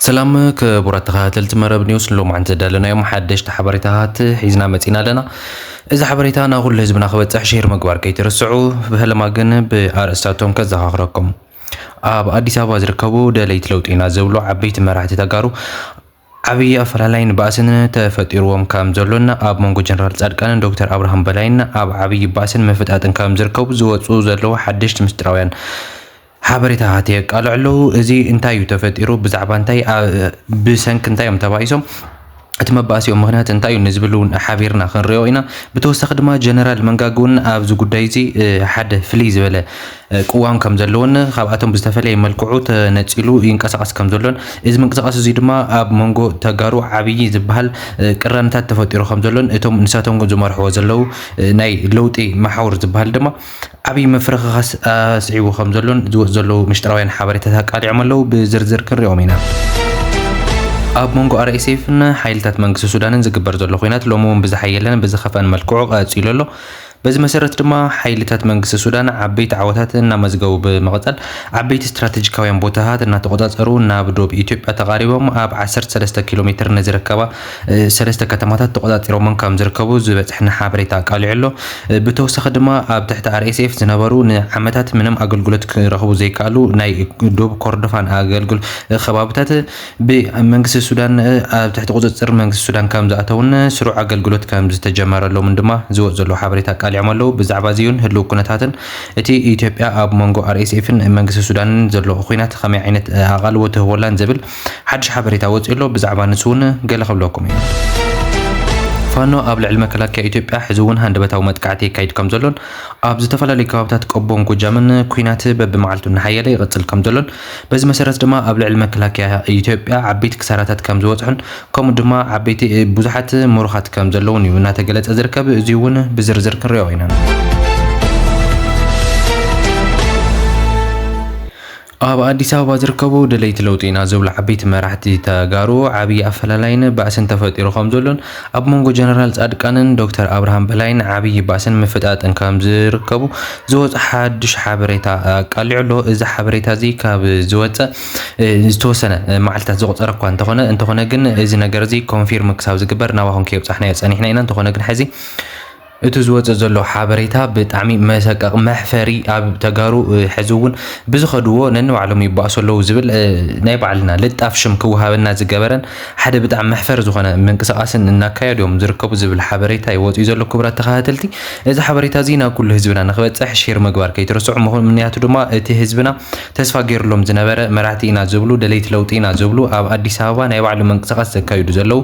ሰላም ክቡራት ተኸታተልቲ መረብ ኒውስ፣ ሎማዓንቲ ዘዳለናዮም ሓደሽቲ ሓበሬታታት ሒዝና መፂና ኣለና። እዚ ሓበሬታ ናብ ኩሉ ህዝብና ክበፅሕ ሼር ምግባር ከይትርስዑ። ብፈለማ ግን ብኣርእስታቶም ከዘኻኽረኩም። ኣብ ኣዲስ ኣበባ ዝርከቡ ደለይቲ ለውጢ ኢና ዝብሉ ዓበይቲ መራሕቲ ተጋሩ ዓብዪ ኣፈላላይን ባእስን ተፈጢርዎም ከም ዘሎን ኣብ መንጎ ጀነራል ፃድቃንን ዶክተር ኣብርሃም በላይን ኣብ ዓብዪ ባእስን ምፍጣጥን ከም ዝርከቡ ዝወፁ ዘለዉ ሓደሽቲ ምስጢራውያን ሓበሬታታት የቃልዑ ኣለዉ። እዚ እንታይ እዩ ተፈጢሩ? ብዛዕባ እንታይ? ኣ-፣ ብሰንኪ እንታይ እዮም ተባኢሶም? እቲ መባእሲኦም ምኽንያት እንታይ እዩ ንዝብል እውን ሓቢርና ክንሪኦ ኢና። ብተወሳኺ ድማ ጀነራል መንጋግ እውን ኣብዚ ጉዳይ እዚ፣ እ፣ ሓደ ፍልይ ዝበለ፣ እ፣ ቅዋም ከም ዘለዎን ካብኣቶም ብዝተፈለየ መልክዑ ተነጺሉ ይንቀሳቐስ ከም ዘሎን እዚ ምንቅስቓስ እዚ ድማ ኣብ መንጎ ተጋሩ ዓብዪ ዝበሃል፣ እ፣ ቅራነታት ተፈጢሩ ከም ዘሎን እቶም ንሳቶም ዝመርሕዎ ዘለዉ፣ እ፣ ናይ ለውጢ መሓውር ዝበሃል ድማ ዓብዪ ምፍርኽኻስ ኣስዒቡ ከም ዘሎን ዝወፁ ዘለዉ ምሽጥራውያን ሓበሬታታት ኣቃሊዖም ኣለዉ። ብዝርዝር ክንሪኦም ኢና። ኣብ መንጎ ኣር ኤስ ኤፍን ሓይልታት መንግስቲ ሱዳንን ዝግበር ዘሎ ኲናት ሎሚ እውን ብዝሓየለን ብዝኸፍአን መልክዑ ቀፂሉ ኣሎ። በዚ መሰረት ድማ ሓይልታት መንግስቲ ሱዳን ዓበይቲ ዓወታት እናመዝገቡ ብምቕፃል ዓበይቲ ስትራቴጂካውያን ቦታታት እናተቆፃፀሩ ናብ ዶብ ኢትዮጵያ ተቓሪቦም ኣብ ዓሰርተ ሰለስተ ኪሎ ሜትር ንዝርከባ፣ እ፣ ሰለስተ ከተማታት ተቆፃፂሮምን ከም ዝርከቡ ዝበፅሐና ሓበሬታ ኣቃሊዑ ኣሎ። እ፣ ብተወሳኺ ድማ ኣብ ትሕቲ ኣር ኤስ ኤፍ ዝነበሩ ንዓመታት ምንም ኣገልግሎት ክረኽቡ ዘይከኣሉ ናይ ዶብ ኮርዶፋን ኣገልግል-፣ እ፣ ከባብታት ብመንግስቲ ሱዳን፣ እ፣ ኣብ ትሕቲ ቁፅፅር መንግስቲ ሱዳን ከም ዝኣተውን ስሩዕ ኣገልግሎት ከም ዝተጀመረሎምን ድማ ዝወፅ ዘሎ ሓበሬታ ኣቃሊዖም ኣለዉ። ብዛዕባ እዚውን ህልው ኩነታትን እቲ ኢትዮጵያ ኣብ መንጎ ኣር ኤስ ኤፍን መንግስቲ ሱዳንን ዘሎ ኲናት ከመይ ዓይነት፣ እ፣ ኣቓልቦ ትህቦላን ዝብል ሓድሽ ሓበሬታ ወፂኡ ኣሎ። ብዛዕባ ንሱ እውን ገለ ክብለኩም እዩ። ፋኖ ኣብ ልዕሊ መከላከያ ኢትዮጵያ ሕዚ እውን ሃንደበታዊ መጥቃዕቲ የካይድ ከም ዘሎን ኣብ ዝተፈላለዩ ከባብታት ቆቦን ጎጃምን ኲናት በብመዓልቱ እናሓየለ ይቕፅል ከም ዘሎን በዚ መሰረት ድማ ኣብ ልዕሊ መከላከያ ኢትዮጵያ ዓበይቲ ክሳራታት ከም ዝበፅሑን ከምኡ ድማ ዓበይቲ ብዙሓት ምሩኻት ከም ዘለውን እዩ እናተገለጸ ዝርከብ። እዚ እውን ብዝርዝር ክንሪኦ ኢና። ኣብ ኣዲስ ኣበባ ዝርከቡ ደለይቲ ለውጢ ኢና ዝብሉ ዓበይቲ መራሕቲ ተጋሩ ዓብዪ ኣፈላላይን ባእስን ተፈጢሩ ከም ዘሎን ኣብ መንጎ ጀነራል ጻድቃንን ዶክተር ኣብርሃም በላይን ዓብዪ ባእስን ምፍጣጥን ከም ዝርከቡ ዝወፀ ሓዱሽ ሓበሬታ ኣቃሊዑ ኣሎ። እዚ ሓበሬታ እዚ ካብ ዝወፀ፣ እ፣ ዝተወሰነ፣ እ፣ መዓልታት ዝቑፀረ እኳ እንተኾነ፣ እንተኾነ ግን እዚ ነገር እዚ ኮንፊርም ክሳብ ዝግበር ናባኹም ከየብፃሕናዮ ፀኒሕና ኢና። እንተኾነ ግን ሕዚ እቲ ዝወፀ ዘሎ ሓበሬታ ብጣዕሚ መሰቀቕ መሕፈሪ ኣብ ተጋሩ፣ እ፣ ሕዚ እውን ብዝኸድዎ ነንባዕሎም ይባእሱ ኣለዉ ዝብል፣ እ፣ ናይ ባዕልና ልጣፍ ሽም ክወሃበና ዝገበረን ሓደ ብጣዕሚ መሕፈሪ ዝኾነ ምንቅስቓስን እናካየዱ እዮም ዝርከቡ ዝብል ሓበሬታ እዩ ወፂኡ ዘሎ። ክቡራት ተኸታተልቲ፣ እዚ ሓበሬታ እዚ ናብ ኩሉ ህዝብና ንክበፅሕ ሼር ምግባር ከይትረስዑ። ምኽንያቱ ድማ እቲ ህዝብና ተስፋ ገይሩሎም ዝነበረ መራሕቲ ኢና ዝብሉ፣ ደለይቲ ለውጢ ኢና ዝብሉ፣ ኣብ ኣዲስ ኣበባ ናይ ባዕሉ ምንቅስቓስ ዘካይዱ ዘለዉ፣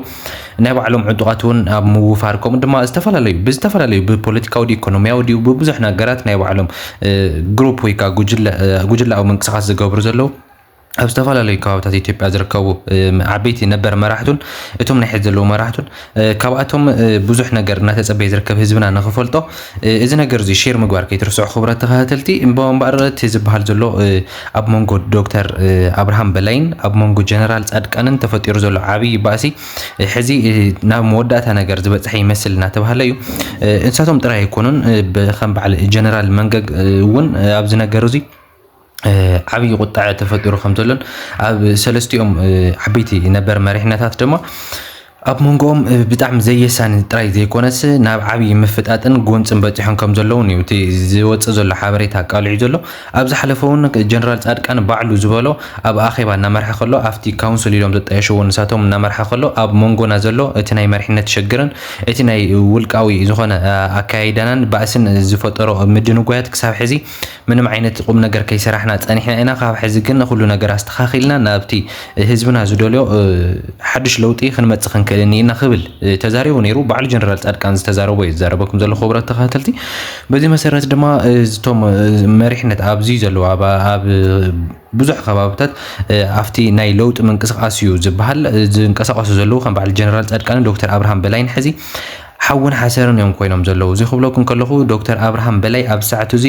ናይ ባዕሎም ዕጡቓት እውን ኣብ ምውፋር፣ ከምኡ ድማ ዝተፈላለዩ፣ ብዝተፈላለዩ፣ ብፖለቲካዊ ድዩ፣ ኢኮኖሚያዊ ድዩ፣ ብብዙሕ ነገራት ናይ ባዕሎም፣ እ፣ ግሩፕ ወይ ከዓ ጉጅለ፣ እ፣ ጉጅለኣዊ ምንቅስቓስ ዝገብሩ ዘለዉ፣ ኣብ ዝተፈላለዩ ከባብታት ኢትዮጵያ ዝርከቡ፣ እ፣ ዓበይቲ ነበር መራሕቱን እቶም ናይ ሕዚ ዘለዉ መራሕቱን፣ እ፣ ካብኣቶም፣ እ፣ ብዙሕ ነገር እናተጸበየ ዝርከብ ህዝብና ንኽፈልጦ፣ እ፣ እዚ ነገር እዚ ሼር ምግባር ከይትርስዑ ክቡራት ተኸታተልቲ። እምበ-፣ እምበኣር እቲ ዝበሃል ዘሎ፣ እ፣ ኣብ መንጎ ዶክተር፣ እ፣ ኣብርሃም በላይን ኣብ መንጎ ጀነራል ጻድቃንን ተፈጢሩ ዘሎ ዓብዪ ባእሲ፣ እ፣ ሕዚ፣ እ፣ ናብ መወዳእታ ነገር ዝበጽሐ ይመስል እናተባህለ እዩ። እ፣ ንሳቶም ጥራይ ኣይኮኑን፣ እ፣ ብ-፣ ከም በዓል ጀነራል መንገግ፣ እ፣ እውን፣ እ፣ ኣብዚ ነገር እዚ እ፣ ዓብዪ ቁጥዐ ተፈጢሩ ከም ዘሎን ኣብ ሰለስቲኦም፣ እ፣ ዓበይቲ ነበር መሪሕነታት ድማ ኣብ መንጎኦም፣ እ፣ ብጣዕሚ ዘየሳኒ ጥራይ ዘይኮነስ ናብ ዓብዪ ምፍጣጥን ጎንፅን በፂሖም ከም ዘለውን እዩ እቲ ዝወፅእ ዘሎ ሓበሬታ ኣቃሊዑ ዘሎ። ኣብ ዝሓለፈ እውን ጀነራል ጻድቃን ባዕሉ ዝበሎ ኣብ ኣኼባ እናመርሐ ከሎ ኣብቲ ካውንስል ኢሎም ዘጣየሽዎ ንሳቶም እናመርሐ ከሎ ኣብ መንጎና ዘሎ እቲ ናይ መሪሕነት ሽግርን እቲ ናይ ውልቃዊ ዝኾነ፣ እ፣ ኣካያይዳናን ባእስን ዝፈጠሮ ምድንጓያት ክሳብ ሕዚ ምንም ዓይነት ቁም ነገር ከይሰራሕና ጸኒሕና ኢና። ካብ ሕዚ ግን ኩሉ ነገር ኣስተኻኺልና ናብቲ ህዝብና ዝደልዮ፣ እ፣ ሓድሽ ለውጢ ክንመጽእ ክንክእል እኒና ክብል፣ እ፣ ተዛሪቡ ነይሩ። ባዕሉ ጀነራል ጻድቃን ዝተዛረቦ እዩ ዝዛረበኩም ዘሎ ክቡራት ተኸታተልቲ። በዚ መሰረት ድማ፣ እ፣ እቶም፣ እ፣ መሪሕነት ኣብዚ ዘለዉ ኣብ፣ ኣብ ብዙሕ ከባብታት፣ እ፣ ኣብቲ ናይ ለውጢ ምንቅስቓስ እዩ ዝበሃል፣ እ፣ ዝንቀሳቐሱ ዘለዉ ከም በዓል ጀነራል ጻድቃንን ዶክተር ኣብርሃም በላይን ሕዚ ሓውን ሓሰርን እዮም ኮይኖም ዘለዉ። እዚ ክብለኩም ከለኹ ዶክተር ኣብርሃም በላይ ኣብ ሰዓቱ እዚ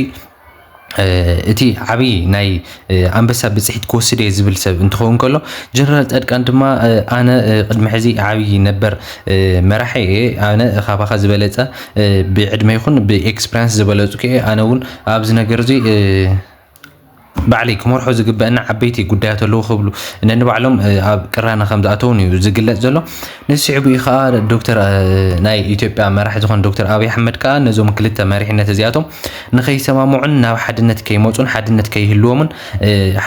እ፣ እቲ ዓብዪ ናይ፣ እ፣ ኣንበሳ ብፅሒት ክወስድ እየ ዝብል ሰብ እንትኸውን ከሎ፣ ጀነራል ጻድቃን ድማ፣ እ፣ ኣነ፣ እ፣ ቅድሚ ሕዚ ዓብዪ ነበር፣ እ፣ መራሒ እየ፣ ኣነ ካባኻ ዝበለፀ፣ እ፣ ብዕድመ ይኹን ብኤክስፐሪንስ ዝበለፅኩ እየ፣ ኣነ እውን ኣብዚ ነገር እዚ፣ እ፣ ባዕለይ ክመርሖ ዝግበአና ዓበይቲ ጉዳያት ኣለዉ ክብሉ ነንባዕሎም ኣብ ቅራነ ከም ዝኣተውን እዩ ዝግለጽ ዘሎ። ንስዕቡ እዩ ከዓ ዶክተር ናይ ኢትዮጵያ መራሕ ዝኾነ ዶክተር ኣብይ ኣሕመድ ከዓ ነዞም ክልተ መሪሕነት እዚኣቶም ንኸይሰማምዑን ናብ ሓድነት ከይመፁን ሓድነት ከይህልዎምን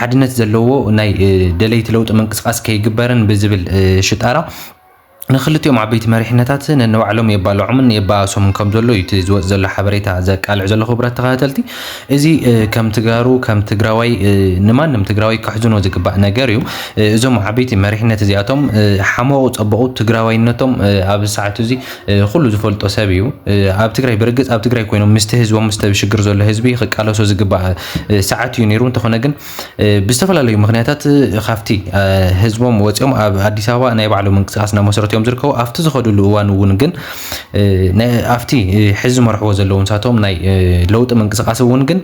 ሓድነት ዘለዎ ናይ ደለይቲ ለውጢ ምንቅስቃስ ከይግበርን ብዝብል ሽጣራ ንክልቲኦም ዓበይቲ መሪሕነታት ነንባዕሎም የባልዖምን የባእሶምን ከም ዘሎ እዩ እቲ ዝወፅ ዘሎ ሓበሬታ ዘቃልዕ ዘሎ። ክቡራት ተኸታተልቲ፣ እዚ ከም ትጋሩ ከም ትግራዋይ ንማንም ትግራዋይ ከሕዝኖ ዝግባእ ነገር እዩ። እዞም ዓበይቲ መሪሕነት እዚኣቶም ሓመቑ ፀበቑ ትግራዋይነቶም ኣብ ሰዓቱ እዚ ኩሉ ዝፈልጦ ሰብ እዩ። ኣብ ትግራይ ብርግፅ ኣብ ትግራይ ኮይኖም ምስቲ ህዝቦም ምስቲ ሽግር ዘሎ ህዝቢ ክቃለሶ ዝግባእ ሰዓት እዩ ነይሩ። እንተኾነ ግን ብዝተፈላለዩ ምክንያታት ካብቲ ህዝቦም ወፂኦም ኣብ ኣዲስ ኣበባ ናይ ባዕሎም ምንቅስቃስ እናመሰረቱ እዮም ዝርከቡ። ኣብቲ ዝኸድሉ እዋን እውን ግን ኣብቲ ሕዚ ዝመርሕዎ ዘለዉ ንሳቶም ናይ ለውጢ ምንቅስቃስ እውን ግን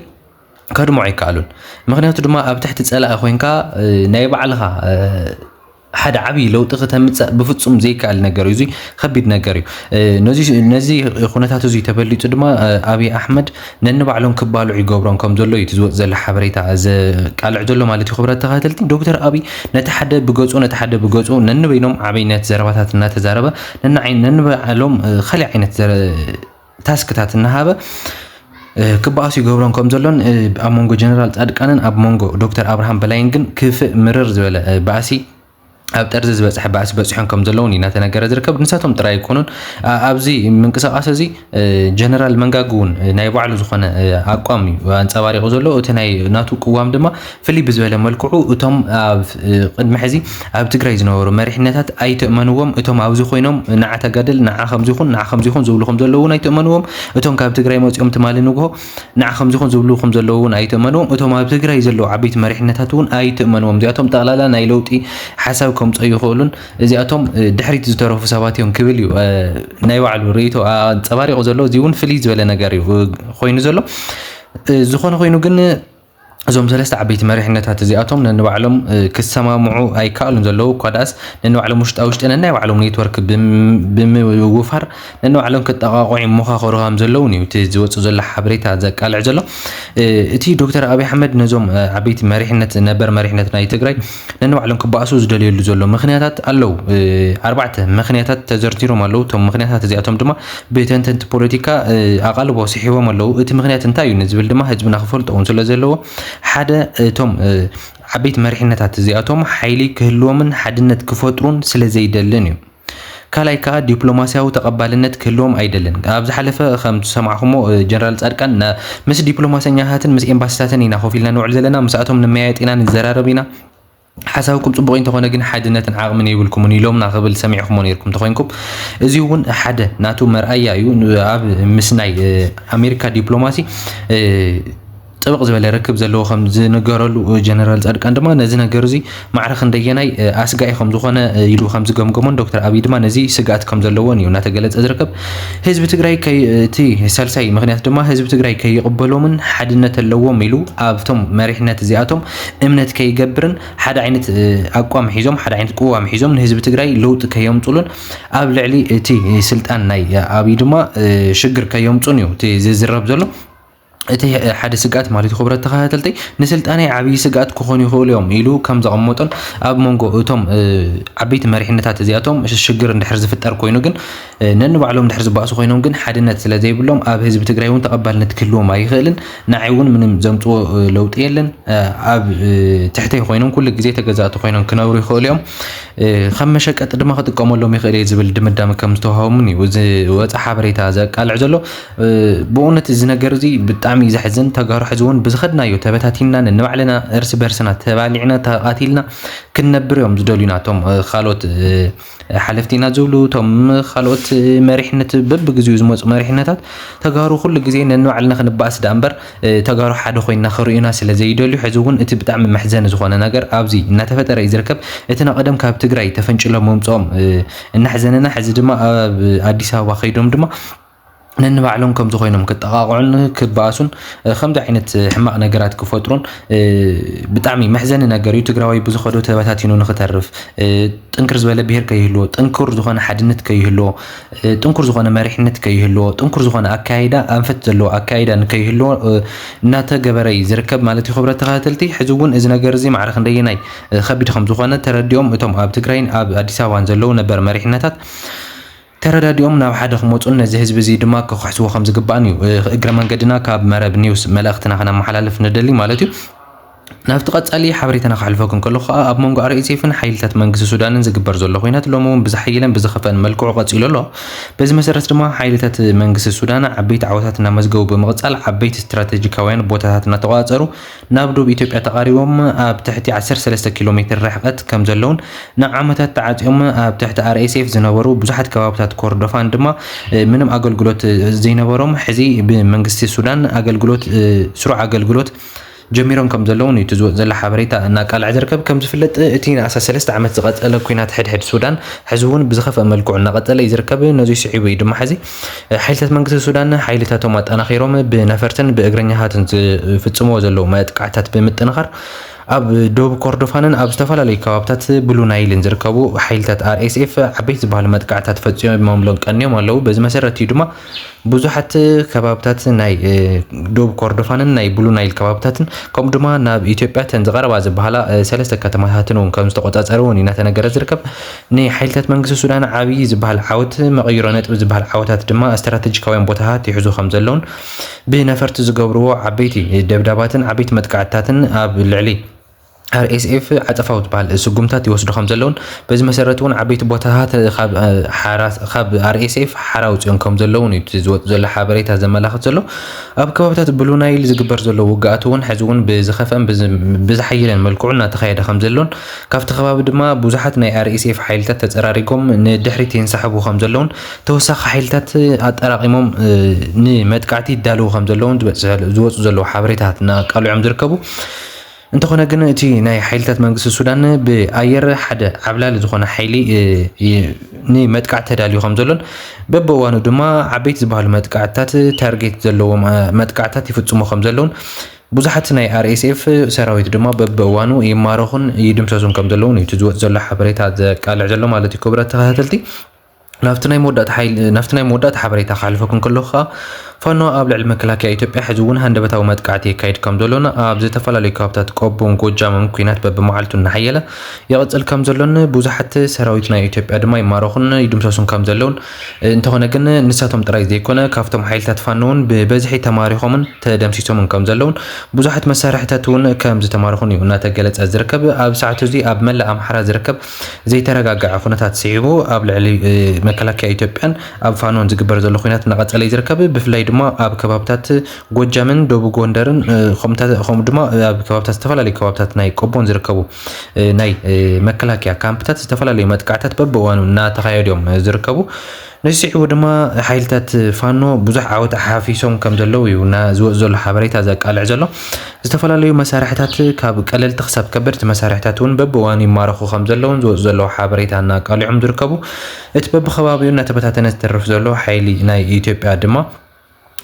ከድምዑ ኣይከኣሉን። ምክንያቱ ድማ ኣብ ትሕቲ ፀላኢ ኮይንካ ናይ ባዕልኻ ሓደ ዓብዪ ለውጢ ክተምፀእ ብፍፁም ዘይከኣል ነገር እዩ። እዚ ከቢድ ነገር እዩ። ነዚ ኩነታት እዚ ተበሊፁ ድማ ኣብይ ኣሕመድ ነንባዕሎም ክባልዑ ይገብሮም ከም ዘሎ እዩ እቲ ዝወፅ ዘሎ ሓበሬታ ዘቃልዕ ዘሎ ማለት እዩ። ክብረት ተኸታተልቲ፣ ዶክተር ኣብይ ነቲ ሓደ ብገፁ ነቲ ሓደ ብገፁ ነንበይኖም ዓበይነት ዘረባታት እናተዛረበ ነንባዕሎም ካልእ ዓይነት ታስክታት እናሃበ ክበኣሱ ይገብሮም ከም ዘሎን ኣብ መንጎ ጀነራል ፃድቃንን ኣብ መንጎ ዶክተር ኣብርሃም በላይን ግን ክፍእ ምርር ዝበለ ባእሲ ኣብ ጠርዚ ዝበፅሐ ባእሲ በፂሖም ከም ዘለውን እዩ እናተነገረ ዝርከብ። ንሳቶም ጥራይ ኣይኮኑን። ኣብዚ ምንቅስቃስ እዚ ጀነራል መንጋግ እውን ናይ ባዕሉ ዝኾነ ኣቋም እዩ ኣንፀባሪቑ ዘሎ። እቲ ናይ ናቱ ቅዋም ድማ ፍልይ ብዝበለ መልክዑ እቶም ኣብ ቅድሚ ሕዚ ኣብ ትግራይ ዝነበሩ መሪሕነታት ኣይትእመንዎም። እቶም ኣብዚ ኮይኖም ንዓ ተጋደል፣ ንዓ ከምዚ ይኹን፣ ንዓ ከምዚ ይኹን ዝብሉ ከም ዘለዉ እውን ኣይትእመንዎም። እቶም ካብ ትግራይ መፂኦም ትማሊ ንግሆ ንዓ ከምዚ ይኹን ዝብሉ ከም ዘለዉ እውን ኣይትእመንዎም። እቶም ኣብ ትግራይ ዘለዉ ዓበይቲ መሪሕነታት እውን ኣይትእመንዎም። እዚኣቶም ጠቕላላ ናይ ለውጢ ሓሳብ ከምፀኡ ይኽእሉን እዚኣቶም ድሕሪት ዝተረፉ ሰባት እዮም ክብል እዩ ናይ ባዕሉ ርእይቶ ኣንፀባሪቑ ዘሎ። እዚ እውን ፍልይ ዝበለ ነገር እዩ ኮይኑ ዘሎ። ዝኾነ ኮይኑ ግን እዞም ሰለስተ ዓበይቲ መሪሕነታት እዚኣቶም ነንባዕሎም ክሰማምዑ ኣይከኣሉን ዘለዉ። እኳ ደኣስ ነንባዕሎም ውሽጣ ውሽጢ ነናይ ባዕሎም ኔትወርክ ብምውፋር ነንባዕሎም ክጠቓቕዑ ይመኻኸሩ ከም ዘለውን እዩ እቲ ዝወፅእ ዘሎ ሓበሬታ ዘቃልዕ ዘሎ። እቲ ዶክተር ኣብይ ኣሕመድ ነዞም ዓበይቲ መሪሕነት ነበር መሪሕነት ናይ ትግራይ ነንባዕሎም ክበኣሱ ዝደልየሉ ዘሎ ምኽንያታት ኣለዉ። ኣርባዕተ ምኽንያታት ተዘርዚሮም ኣለዉ። እቶም ምኽንያታት እዚኣቶም ድማ ብተንተንቲ ፖለቲካ ኣቓልቦ ስሒቦም ኣለዉ። እቲ ምኽንያት እንታይ እዩ ንዝብል ድማ ህዝብና ክፈልጦ እውን ስለ ዘለዎ ሓደ እቶም ዓበይቲ መሪሕነታት እዚኣቶም ሓይሊ ክህልዎምን ሓድነት ክፈጥሩን ስለ ዘይደልን እዩ። ካልኣይ ከዓ ዲፕሎማስያዊ ተቐባልነት ክህልዎም ኣይደልን። ኣብ ዝሓለፈ ከም ዝሰማዕኹሞ ጀነራል ፃድቃን ምስ ዲፕሎማሰኛታትን ምስ ኤምባሲታትን ኢና ኮፍ ኢልና ንውዕል ዘለና፣ ምስኣቶም ንመያየጥ ኢና ንዘራረብ ኢና። ሓሳብኩም ፅቡቕ እንተኾነ ግን ሓድነትን ዓቕምን የብልኩምን ኢሎምና ክብል ሰሚዕኩሞ ነይርኩም እንተኾይንኩም፣ እዚ እውን ሓደ ናቱ መርኣያ እዩ። ኣብ ምስ ናይ ኣሜሪካ ዲፕሎማሲ ጥብቕ ዝበለ ርክብ ዘለዎ ከም ዝንገረሉ ጀነራል ፃድቃን ድማ ነዚ ነገር እዚ ማዕረ ክንደየናይ ኣስጋኢ ከም ዝኾነ ኢሉ ከም ዝገምገሞን ዶክተር ኣብይ ድማ ነዚ ስግኣት ከም ዘለዎን እዩ እናተገለፀ ዝርከብ። ህዝቢ ትግራይ እቲ ሳልሳይ ምክንያት ድማ ህዝቢ ትግራይ ከይቕበሎምን ሓድነት ኣለዎም ኢሉ ኣብቶም መሪሕነት እዚኣቶም እምነት ከይገብርን ሓደ ዓይነት ኣቋም ሒዞም ሓደ ዓይነት ቅዋም ሒዞም ንህዝቢ ትግራይ ለውጢ ከየምፁሉን ኣብ ልዕሊ እቲ ስልጣን ናይ ኣብይ ድማ ሽግር ከየምፁን እዩ እቲ ዝዝረብ ዘሎ። እቲ ሓደ ስግኣት ማለት እዩ ክቡራት ተኸታተልተይ ንስልጣነይ ዓብዪ ስግኣት ክኾኑ ይኽእሉ እዮም ኢሉ ከም ዘቐመጦን ኣብ መንጎ እቶም ዓበይቲ መሪሕነታት እዚኣቶም ሽግር እንድሕር ዝፍጠር ኮይኑ ግን ነንባዕሎም እንድሕር ዝበኣሱ ኮይኖም ግን ሓድነት ስለ ዘይብሎም ኣብ ህዝቢ ትግራይ እውን ተቐባልነት ክህልዎም ኣይኽእልን። ንዓይ እውን ምንም ዘምፅዎ ለውጢ የለን። ኣብ ትሕተይ ኮይኖም ኩሉ ግዜ ተገዛእቲ ኮይኖም ክነብሩ ይኽእሉ እዮም። ከም መሸቀጢ ድማ ክጥቀመሎም ይኽእል እየ ዝብል ድምዳመ ከም ዝተዋሃቦምን እዩ እዚ ወፃ ሓበሬታ ዘቃልዕ ዘሎ። ብእውነት እዚ ነገር እዚ ብጣዕሚ እዩ ዘሕዝን። ተጋሩ ሕዚ እውን ብዝኸድናዮ ተበታቲንና ነንባዕልና እርስ በርስና ተባሊዕና ተቓቲልና ክንነብር እዮም ዝደልዩ ናቶም ካልኦት ሓለፍቲ ኢና ዝብሉ እቶም ካልኦት መሪሕነት በብግዚኡ ዝመፁ መሪሕነታት ተጋሩ ኩሉ ግዜ ነንባዕልና ክንበኣስ ደኣ እምበር ተጋሩ ሓደ ኮይንና ክርእዩና ስለ ዘይደልዩ ሕዚ እውን እቲ ብጣዕሚ መሕዘኒ ዝኾነ ነገር ኣብዚ እናተፈጠረ እዩ ዝርከብ። እቲ ናቐደም ካብ ትግራይ ተፈንጭሎም ምምፅኦም እናሕዘነና ሕዚ ድማ ኣብ ኣዲስ ኣበባ ከይዶም ድማ ነንባዕሎም ከምዚ ኮይኖም ክጠቓቕዑን ክበኣሱን፣ እ፣ ከምዚ ዓይነት ሕማቕ ነገራት ክፈጥሩን፣ እ፣ ብጣዕሚ መሕዘኒ ነገር እዩ። ትግራዋይ ብዝኸዶ ተበታቲኑ ንኽተርፍ፣ እ፣ ጥንክር ዝበለ ብሄር ከይህልዎ፣ ጥንኩር ዝኾነ ሓድነት ከይህልዎ፣ እ፣ ጥንኩር ዝኾነ መሪሕነት ከይህልዎ፣ ጥንኩር ዝኾነ ኣካይዳ፣ ኣንፈት ዘለዎ ኣካይዳ ንከይህልዎ፣ እ፣ እናተገበረ እዩ ዝርከብ ማለት እዩ። ክብረት ተኸታተልቲ፣ ሕዚ እውን እዚ ነገር እዚ ማዕረ ክንደየናይ፣ እ፣ ከቢድ ከም ዝኾነ ተረዲኦም እቶም ኣብ ትግራይን ኣብ ኣዲስ ኣበባን ዘለዉ ነበር መሪሕነታት ተረዳዲኦም ናብ ሓደ ክመፁን ነዚ ህዝቢ እዚ ድማ ክኽሕስዎ ከም ዝግባእን እዩ፣ እ፣ እግረ መንገድና ካብ መረብ ኒውስ መልእኽትና ክነመሓላልፍ ንደሊ ማለት እዩ። ናብቲ ቀጻሊ ሓበሬታና ክሕልፈኩም ከለኹ ከኣ ኣብ መንጎ ኣር ኤስ ኤፍን ሓይልታት መንግስቲ ሱዳንን ዝግበር ዘሎ ኲናት ሎሚ እውን ብዝሓየለን ብዝኸፍአን መልክዑ ቀጺሉ ኣሎ። በዚ መሰረት ድማ ሓይልታት መንግስቲ ሱዳን ዓበይቲ ዓወታት እናመዝገቡ ብምቕጻል ዓበይቲ ስትራቴጂካውያን ቦታታት እናተቆጻጸሩ ናብ ዶብ ኢትዮጵያ ተቓሪቦም ኣብ ትሕቲ ዓሰርተ ሰለስተ ኪሎ ሜትር ርሕቀት ከም ዘለውን ንዓመታት ተዓጽዮም ኣብ ትሕቲ ኣር ኤስ ኤፍ ዝነበሩ ብዙሓት ከባብታት ኮርዶፋን ድማ፣ እ፣ ምንም ኣገልግሎት፣ እ፣ ዘይነበሮም ሕዚ ብመንግስቲ ሱዳን ኣገልግሎት፣ እ፣ ስሩዕ ኣገልግሎት ጀሚሮም ከም ዘለውን እዩ እቲ ዝወጽእ ዘሎ ሓበሬታ እናቃልዐ ዝርከብ። ከም ዝፍለጥ እቲ ንኣስታት ሰለስተ ዓመት ዝቐጸለ ኲናት ሕድሕድ ሱዳን ሕዚ እውን ብዝኸፍአ መልክዑ እናቐጸለ እዩ ዝርከብ። ነዚ ስዒቡ እዩ ድማ ሕዚ ሓይልታት መንግስቲ ሱዳን ሓይልታቶም ኣጠናኺሮም ብነፈርትን ብእግረኛታትን ዝፍጽምዎ ዘለዉ መጥቃዕታት ብምጥንኻር ኣብ ዶብ ኮርዶፋንን ኣብ ዝተፈላለዩ ከባብታት ብሉ ናይልን ዝርከቡ ሓይልታት ኣር ኤስ ኤፍ ዓበይቲ ዝበሃሉ መጥቃዕታት ፈጺሞምሎም ቀንዮም ኣለዉ። በዚ መሰረት እዩ ድማ ብዙሓት ከባብታት ናይ፣ እ፣ ዶብ ኮርዶፋንን ናይ ብሉ ናይል ከባብታትን ከምኡ ድማ ናብ ኢትዮጵያ ተን ዝቐረባ ዝበሃላ፣ እ፣ ሰለስተ ከተማታትን እውን ከም ዝተቆጻጸረ እውን እዩ እናተነገረ ዝርከብ። ንሓይልታት መንግስቲ ሱዳን ዓብዪ ዝበሃል ዓወት፣ መቐይሮ ነጥቢ ዝበሃል ዓወታት ድማ ስትራቴጂካውያን ቦታታት ይሕዙ ከም ዘለውን ብነፈርቲ ዝገብርዎ ዓበይቲ ደብዳባትን ዓበይቲ መጥቃዕትታትን ኣብ ልዕሊ ኣር ኤስ ኤፍ ዓጸፋዊ ዝበሃል ስጉምታት ይወስዱ ከም ዘለውን በዚ መሰረት እውን ዓበይቲ ቦታታት ካብ፣ እ፣ ሓራ-፣ ካብ ኣር ኤስ ኤፍ ሓራ ኣውፅኦም ከም ዘለውን እዩ እቲ ዝወጽእ ዘሎ ሓበሬታ ዘመላኽት ዘሎ። ኣብ ከባብታት ብሉ ናይል ዝግበር ዘሎ ውግኣት እውን ሕዚ እውን ብዝኸፍአን ብዝ-፣ ብዝሓየለን መልክዑ እናተኻየደ ከም ዘሎን ካብቲ ከባቢ ድማ ብዙሓት ናይ ኣር ኤስ ኤፍ ሓይልታት ተጸራሪጎም ንድሕሪት የንሳሕቡ ከም ዘለውን ተወሳኺ ሓይልታት ኣጠራቒሞም፣ እ፣ ንመጥቃዕቲ ይዳለዉ ከም ዘለውን ዝወጽ-፣ ዝወጹ ዘለዉ ሓበሬታታት እናቃልዖም ዝርከቡ። እንተኾነ ግን እቲ ናይ ሓይልታት መንግስቲ ሱዳን ብኣየር ሓደ ዓብላሊ ዝኾነ ሓይሊ፣ እ፣ ይ-፣ ንመጥቃዕቲ ተዳልዩ ከም ዘሎን በብእዋኑ ድማ ዓበይቲ ዝበሃሉ መጥቃዕትታት ታርጌት ዘለዎም፣ እ፣ መጥቃዕትታት ይፍጽሙ ከም ዘለውን ብዙሓት ናይ ኣር ኤስ ኤፍ ሰራዊት ድማ በብእዋኑ ይማረኹን ይድምሰሱን ከም ዘለውን እዩ እቲ ዝወጽእ ዘሎ ሓበሬታ ዘቃልዕ ዘሎ ማለት እዩ። ክቡራት ተኸታተልቲ፣ ናብቲ ናይ መወዳእታ ሓይል-፣ ናብቲ ናይ መወዳእታ ሓበሬታ ክሓልፈኩም ከለኹ ከኣ ፋኖ ኣብ ልዕሊ መከላከያ ኢትዮጵያ ሕዚ እውን ሃንደበታዊ መጥቃዕቲ የካይድ ከም ዘሎን ኣብ ዝተፈላለዩ ከባብታት ቆቦን ጎጃምን ኲናት በብመዓልቱ እናሓየለ ይቕጽል ከም ዘሎን ብዙሓት ሰራዊት ናይ ኢትዮጵያ ድማ ይማረኹን ይድምሰሱን ከም ዘለውን፣ እንተኾነ ግን ንሳቶም ጥራይ ዘይኮነ ካብቶም ሓይልታት ፋኖ እውን ብበዝሒ ተማሪኾምን ተደምሲሶምን ከም ዘለውን ብዙሓት መሳርሕታት እውን ከም ዝተማረኹን እዩ እናተገለጸ ዝርከብ። ኣብ ሰዓቱ እዚ ኣብ መላእ ኣምሓራ ዝርከብ ዘይተረጋገዐ ኩነታት ስዒቡ ኣብ ልዕሊ፣ እ፣ መከላከያ ኢትዮጵያን ኣብ ፋኖን ዝግበር ዘሎ ኩናት እናቐጸለ እዩ ዝርከብ። ብፍላይ ድማ ኣብ ከባብታት ጎጃምን ደቡብ ጎንደርን፣ እ፣ ከምኡታ-፣ ከምኡ ድማ ኣብ ከባብታት፣ ዝተፈላለዩ ከባብታት ናይ ቆቦን ዝርከቡ፣ እ፣ ናይ፣ እ፣ መከላከያ ካምፕታት ዝተፈላለዩ መጥቃዕታት በብእዋኑ እናተኻየዱ እዮም ዝርከቡ። ነዚ ስዒቡ ድማ ሓይልታት ፋኖ ብዙሕ ዓወት ሓፊሶም ከም ዘለዉ እዩ እና ዝወጽእ ዘሎ ሓበሬታ ዘቃልዕ ዘሎ። ዝተፈላለዩ መሳርሕታት ካብ ቀለልቲ ክሳብ ከበድቲ መሳርሕታት እውን በብእዋኑ ይማረኹ ከም ዘለውን ዝወጽእ ዘለዉ ሓበሬታ እናቃልዖም ዝርከቡ። እቲ በብኸባቢኡ እናተበታተነ ዝተርፍ ዘሎ ሓይሊ ናይ ኢትዮጵያ ድማ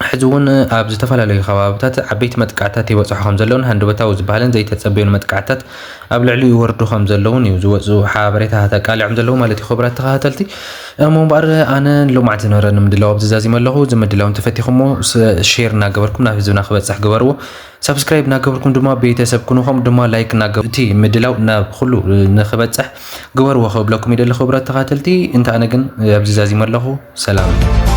ሕዚ እውን ኣብ ዝተፈላለዩ ከባብታት ዓበይቲ መጥቃዕታት ይበጽሑ ከም ዘለውን ሃንደበታዊ ዝበሃልን ዘይተጸበዩን መጥቃዕታት ኣብ ልዕሊኡ ይወርዱ ከም ዘለውን እዩ ዝወጽኡ ሓበሬታታት ኣቃሊዖም ዘለዉ ማለት እዩ። ክቡራት ተኸታተልቲ፣ እሞ እምበኣር ኣነ ንሎማዕቲ ዝነበረኒ ምድላው ኣብዚ ዛዚመ ኣለኹ። እዚ ምድላው እንተፈቲኹሞ ስ-፣ ሼር እናገበርኩም ናብ ህዝብና ክበጽሕ ግበርዎ። ሳብስክራይብ እናገበርኩም ድማ ቤተሰብ ኩኑ፣ ከምኡ ድማ ላይክ እናገ-፣ እቲ ምድላው ናብ ኩሉ ንክበጽሕ ግበርዎ ክብለኩም ይደሊ ክቡራት ተኸታተልቲ። እንተ ኣነ ግን ኣብዚ ዛዚመ ኣለኹ። ሰላም።